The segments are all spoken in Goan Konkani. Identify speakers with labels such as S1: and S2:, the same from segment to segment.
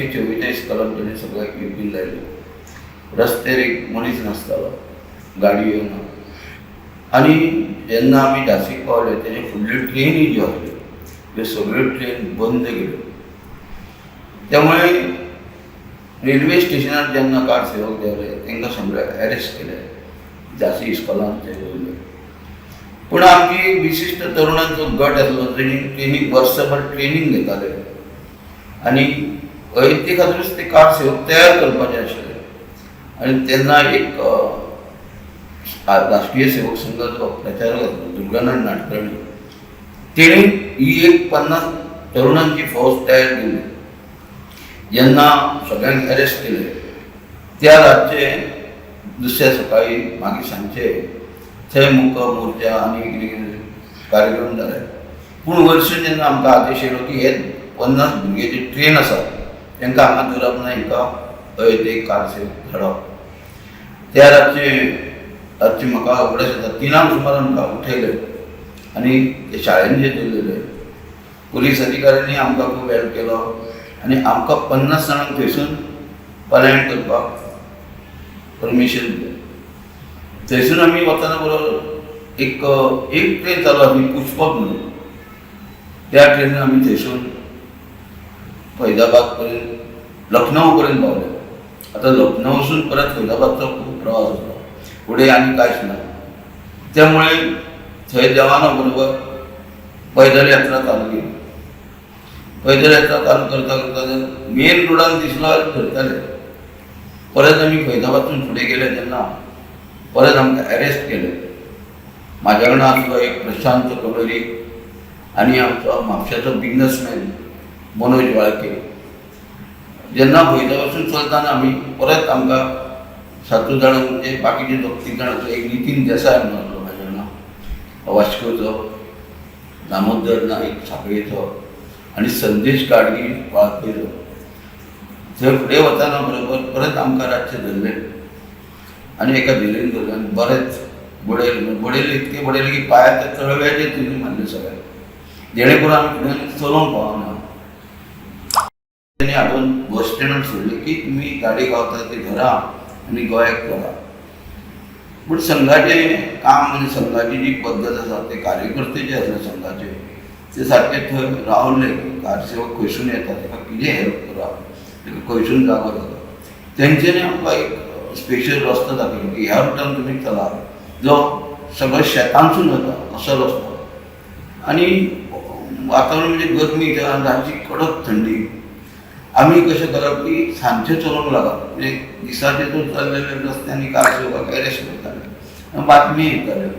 S1: 144 कलम तेणी सगळ्याक युपीन लायले. रस्त्यार एक मनीस नासतालो, गाडयो ना. आनी जेन्ना आमी झांसीक पावले, तेजे फुडल्यो ट्रेनी ज्यो आसल्यो, त्यो सगळ्यो ट्रेन बंद केल्यो. त्यामुळे रेल्वे स्टेशनार जेन्ना कार सेवक देंवले, तांकां सगळे अरेस्ट केले, झांसी इस्कॉलान ते दवरले. पूण आमची एक विशिश्ट तरुणांचो गट आसलो, तेणी ट्रेनींग, वर्सभर ट्रेनींग घेताले आनी अयोध्ये खातीरूच ते कार सेवक तयार करपाचे आशिल्ले. आनी तेन्ना एक राष्ट्रीय सेवक संघाचो प्रचारक आसलो, दुर्गानंद नाडकर्णी, तेणी ही एक 50 तरुणांची फौज तयार केली. जेन्ना सगळ्यांक अरेस्ट केले, त्या रातचे, दुसऱ्या सकाळी, मागीर सांजचे थंय मुक मोर्चा आनी कितें कितें कार्यक्रम जाले. पूण वरसून जेन्ना आमकां आदेश येयलो की हे 50 भुरगे जे ट्रेन आसा, तांकां हांगा दवरप ना, हांकां अयोध्येक कारसेवक धाडप. त्या रातचे रातचे म्हाका उगडास येता, 3ांक सुमार आमकां उठयले आनी ते शाळेन जे दवरलेले पुलीस अधिकाऱ्यांनी आमकां खूब हेल्प केलो आनी आमकां 50 जाणांक थंयसून पलायन करपाक परमिशन दिलें. थंयसून आमी वतना बरोबर एक एक ट्रेन चालू आसली, पुष्पक म्हणून. त्या ट्रेनीन आमी थंयसून फैजाबाद पर्यंत, लखनौ पर्यंत पावले. आतां लखनौसून परत फैजाबादचो खूब प्रवास आसलो, फुडें आनी कांयच ना. त्यामुळे थंय देवाना बरोबर पैदल यात्रा चालू केली. पैदल यात्रा चालू करता करता मेन रोडान दिसलो जाल्यार धरताले. परत आमी फैजाबादसून फुडें गेले तेन्ना परत आमकां अरेस्ट केले. म्हाज्या वांगडा आसलो एक प्रशांत कलोरी आनी आमचो म्हापशाचो बिजनसमॅन मनोज वाळके. जेन्ना फैजाबादसून चलतना आमी परत आमकां सातूय जाणां, म्हणजे बाकीचे दोग तीग जाण आसले, एक नितीन देसाय म्हणून आसलो म्हाज्या वांगडा वास्कोचो, दामोदर नाईक साखळेचो आनी संदेश गाडगी वाळपयचो. थंय फुडें वतना बरोबर परत आमकां रातचे धरले आनी एका झेलीन धरले आनी बरेच बडयले. बडयले, इतके बडयले की पांयाच्या तळव्याचे तिणी मारले सगळे, जेणे करून आमी फुडें चलोवंक पावना. तेणी हाडून बस स्टँडार सोडले की तुमी गाडी गावता ती धरा आनी गोंयाक व्हरा. पूण संघाचें काम आनी संघाची जी पद्दत आसा, ते कार्यकर्ते जे आसा संघाचे, ते सारके थंय रावले. कारसेवक खंयसून येता, ताका कितें हेल्प करा, ताका खंयसून जागो जाता. तेंच्यांनी आमकां एक स्पेशल रस्तो दाखयलो की ह्या रुटान तुमी चला, जो सगळो शेतांतसून वता असो रस्तो. आनी वातावरण म्हणजे गरमी आनी रातची कडक थंडी. आमी कशें करप की सांजचें चलोवंक लागप. म्हणजे दिसाचे तो चल्लेले रस्त्यांनी कारसेवकाक अरेस्ट करताले, बातमी येताल्यो.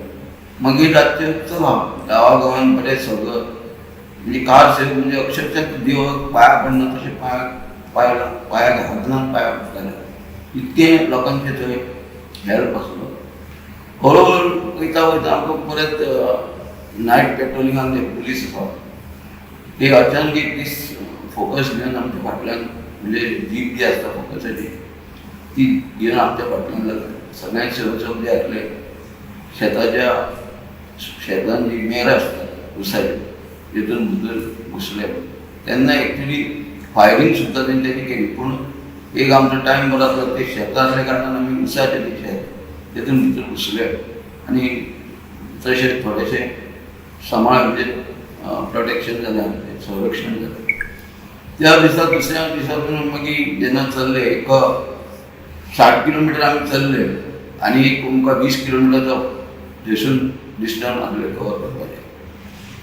S1: मागीर रातचें चला, गांवा गांवान बरें सगळं. म्हणजे कार सेवक म्हणजे अक्षरशः देवाक पांया पडना तशें पांया पांया पांयाक हात लावन पांया पडटाले, इतकें लोकांचें थंय हेल्प आसलो. हळू हळू वयता वयता आमकां परत नायट पेट्रोलिंगान जे पुलीस आसा, ते अचानक एक दीस फोकस घेवन आमच्या फाटल्यान, म्हणजे जीप जी आसता फोकसाची, ती घेवन आमच्या फाटल्यान लागले. सगळ्यांत सेवक जे आसले, शेताच्या शेतान जी मेरां आसतात उसाची, तितून भितर घुसले. तेन्ना एक्चुली फायरींग सुद्दां तेंच्यांनी केली, पूण एक आमचो टायम बरो आसलो. ते शेतां आसल्या कारणान आमी उसाचें तें शेत, तितून भितर घुसले आनी तशें थोडेशें सांबाळ, म्हणजे प्रोटेक्शन जालें आमचें, संरक्षण जालें त्या दिसा. दुसऱ्या दिसा मागीर जेन्ना चल्ले, एक 60 किलोमिटर आमी चल्ले आनी एक आमकां 20 किलोमिटरचो थंयसून डिस्टन्स आसलें कवर करपाचें.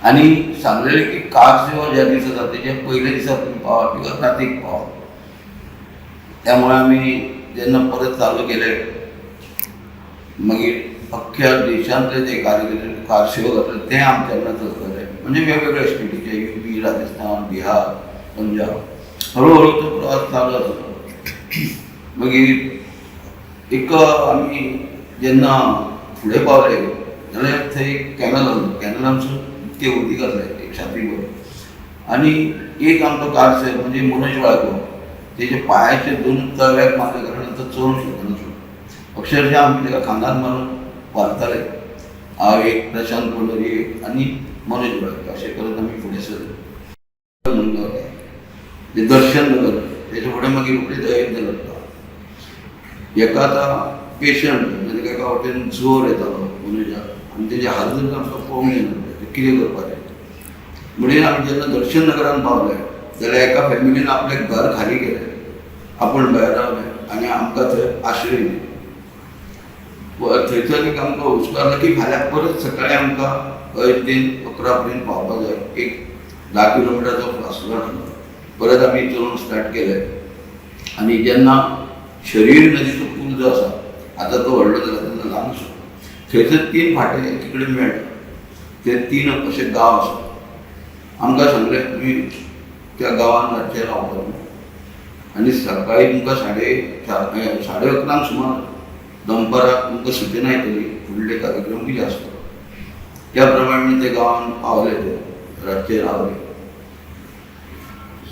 S1: आनी सांगलेलें की कार सेवा ज्या दिसा जाता तेच्या पयल्या दिसा तुमी पावात किंवा रातीक पावात. त्यामुळे आमी जेन्ना परत चालू केले, मागीर अख्ख्या देशांतले जे कार्यकर्ते कारसेवक आसले, ते आमच्या वांगडा चलताले, म्हणजे वेगवेगळ्या स्टेटीचे, युपी, राजस्थान, बिहार, पंजाब. हळूहळू तो प्रवास चालू आसलो. मागीर एक आमी जेन्ना फुडें पावले जाल्यार थंय एक कॅनल आसलो. कॅनलांसून इतकें उदीक आसलें, एक छातीभर. आनी एक आमचो कारसेवक, म्हणजे मनोज वाळको, तेच्या पांयाचे दोन तळव्याक मारल्या कारणान तो चलोवंक शकनासलो. अक्षरशः आमी ताका खांदार मारून व्हरताले. हांव एक, प्रशांत पंडरी एक आनी मनोज वाळके, अशें करत आमी फुडें सरले. म्हणून ते दर्शन नगर. तेच्या फुडें मागीर रोखडीच अयोध्या लागता. एका आतां पेशंट म्हणजे एका वटेन जोर येतालो मनशाक आनी तेजे हाल आमकां पळोवंक येनासले ते कितें करपाचें. म्हणून आमी जेन्ना दर्शन नगरान पावले जाल्यार एका फॅमिलीन आपलें घर खाली केलें, आपूण भायर रावले आनी आमकां थंय आश्रय दिलो. थंयसर एक आमकां हुस्को जालो की फाल्यां परत सकाळीं आमकां अयोध्येन 11 पर्यंत पावपाक जाय. एक 10 किलोमिटरचो फासलो आसलो. परत आमी चलोवंक स्टार्ट केलें आनी जेन्ना शरीर नदीचो पूल जो आसा आतां तो व्हडलो जाला, तेन्ना ल्हान आसलो. थंयसर 3 फांटे एकी कडेन मेळटा, ते 3 अशे गांव आसा. आमकां सांगलें तुमी त्या गांवान रातचें रावपाक आनी सकाळीं तुमकां 4:30 11:30 सुमार दनपारां तुमकां सुचना येतली फुडले कार्यक्रम कितें आसतलो. त्या प्रमाणे ते गांवान पावले, ते रातचे रावले.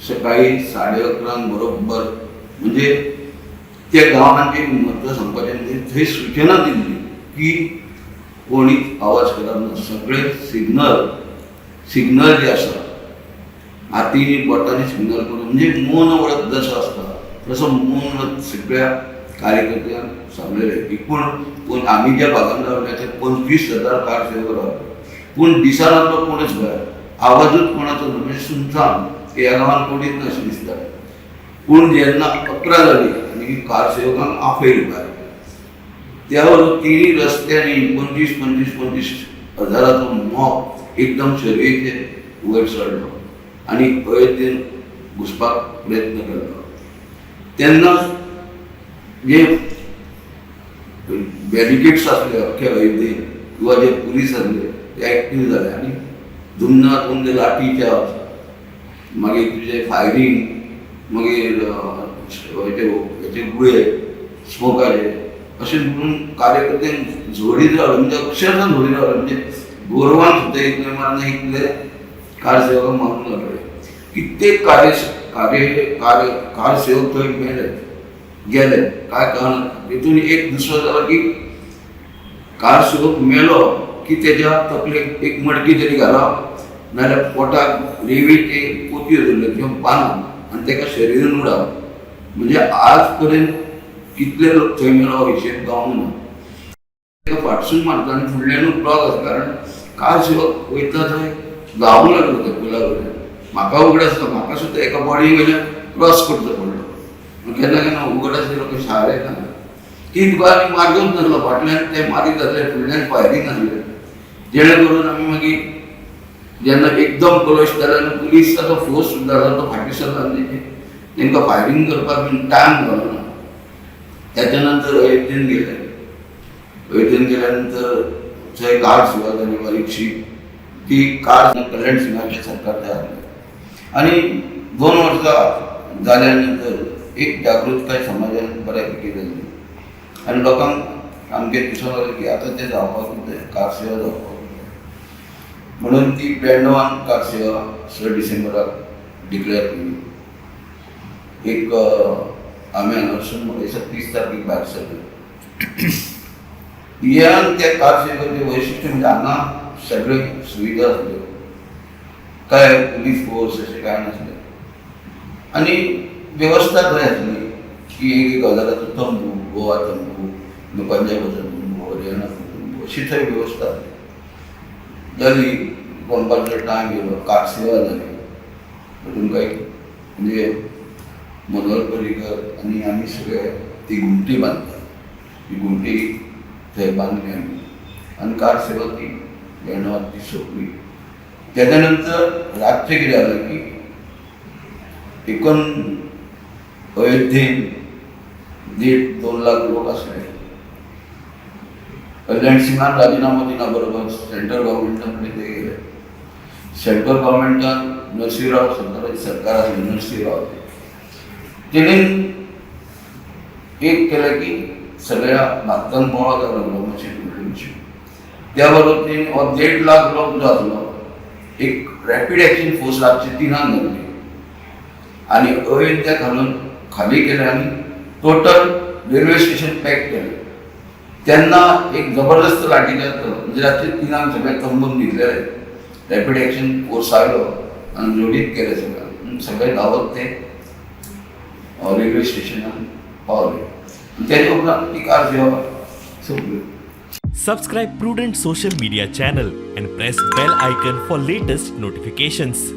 S1: सकाळीं 11:30 बरोबर म्हणजे त्या गांवान जे म्हत्व सांगपाचें म्हणजे थंय सुचना दिल्ली की कोणीच आवाज करप ना, सगळे सिग्नल सिग्नल जे आसा हातीन बोटांनी सिग्नल करून म्हणजे मौन व्रत जसो आसता तसो मौन व्रत सगळ्या कार्यकर्त्यांक सांगलेलें. एकूण पूण आमी ज्या भागान रावले ते 25,000 कार सेवक रावले, पूण दिसनासलो कोणूच भायर, आवाजूच कोणाचो ना, म्हणजे सुनसान ह्या गांवान कोणीच ना अशें दिसता. पूण जेन्ना 11 जाली आनी कार सेवकांक आपयली भायर, त्या बरोबर तिन्ही रस्त्यांनी 25 25 25 हजाराचो मॉब एकदम शर्येचेर वयर चडलो आनी अयोध्येन घुसपाक प्रयत्न केलो. तेन्ना जे बॅरिकेड्स आसले अख्ख्या अयोध्येन किंवा जे पुलीस आसले ते एक्टीव जाले आनी धुमना धुम लाठी चार्ज, मागीर तुजे फायरींग, मागीर हेचे गुळे स्मोकाचे अशें म्हणून कार्यकर्त्यांक झोडीत रावले, म्हणजे अक्षरशः झोडीत रावले. म्हणजे गोरवान सुद्दां इतले मारना इतले कारसेवकांक मारून लागले. कित्येक कार्य कार्य कार्य कारसेवक थंय मेले गेले, काय कळना. तितून एक दुसरो जालो की कारसेवक मेलो की तेज्या तकलेक एक मडकी तरी घालप नाजाल्यार पोटाक रेंवेचे पोतयो धरल्यो किंवा पानां आनी तेका शरिरान उडप. म्हणजे आज पर्यंत कितले लोक थंय मेलो हिशेब गावूंक ना. ताका फाटसून मारता आनी फुडल्यानूच ब्लॉक आसा, कारण कारसेवक वयता थंय धांवूंक लागलो त्या पुला वयल्यान. म्हाका उगडास आसा, म्हाका सुद्दां एका बॉडी वयल्यान क्रॉस करचो पडलो. केन्ना केन्ना उगडास येयलो की शार येता की तुका आनी मार्गूच नासलो, फाटल्यान ते मारीत आसले, फुडल्यान फायरींग आसलें. जेणे करून आमी मागीर जेन्ना एकदम क्लोज जाले आनी पुलिसाचो फोर्स सुद्दां आसा तो फाटीं सरला आनी तांकां फायरींग करपाक बीन टायम घालना. त्याच्या नंतर अयोध्येन गेले. अयोध्येन गेल्यानंतर थंय कार सेवा जाली बारीकशी, ती कार कल्याण सिंगाचे सरकार तयार जालें आनी 2 वर्सां जाल्या नंतर एक जागृतकाय समाजान बऱ्यापैकी जाल्ली आनी लोकांक सामकें दिसूंक लागलें की आतां तें जावपाक जाय, कार सेवा जावपाक जाय. म्हणून ती 92 कार सेवा 6 डिसेंबराक डिक्लेअर केली. एक आमी हांगासून म्हाका 30 तारखेक भायर सरले. ह्या त्या कार सेवेचें वैशिश्ट म्हणजे हांगा सगळे सुविधा आसल्यो, काय पुलीस फोर्स अशें कांय नासलें आनी वेवस्था थंय आसली की एक एक हजाराचो तंबू, गोवा तंबू, पंजाबाचो तंबू, हरियाणाचो तंबू, अशी थंय वेवस्था आसली. जाली पंपाचो टायम येयलो, कार सेवा जाली. तुमकां एक म्हणजे मनोहर पर्रीकर आनी आमी सगळे ती घुमटी बांदता, ती घुमटी थंय बांदली आमी आनी कार सेवा ती 92 ती सोंपली. तेच्या नंतर रातचें कितें जालें की एकूण अयोध्येन 1.5 2 लाख लोक आसले. कल्याण सिंगान राजिनामो दिना बरोबर सेंट्रल गव्हर्मेंटा कडेन ते गेले. सेंट्रल गव्हर्मेंटान नरसिंहराव सरकाराची सरकार आसली, नरसिंहराव तेणेन एक केलें की सगळ्या भारतान बोवाळ जावंक लागलो मातशें फुडले विशय. त्या बरोबर तेणी हो 1.5 लाख लोक जो आसलो एक रॅपीड एक्शन फोर्स रातचे 3 घातली आनी अयोध्या घालून खाली केलें आनी टोटल रेल्वे स्टेशन पॅक केलें. तेन्ना एक जबरदस्त लाठीचार्ज जालो, म्हणजे रातचे 3 सगळे तंबून न्हिदलेले. रॅपीड एक्शन फोर्स आयलो आनी जोडीत केलें सगळें, सगळे धांवत ते रेल्वे स्टेशनार पावले. तेजे उपरांत ती कार सेवा सोंपली.
S2: Subscribe Prudent Social Media channel and press bell icon for latest notifications.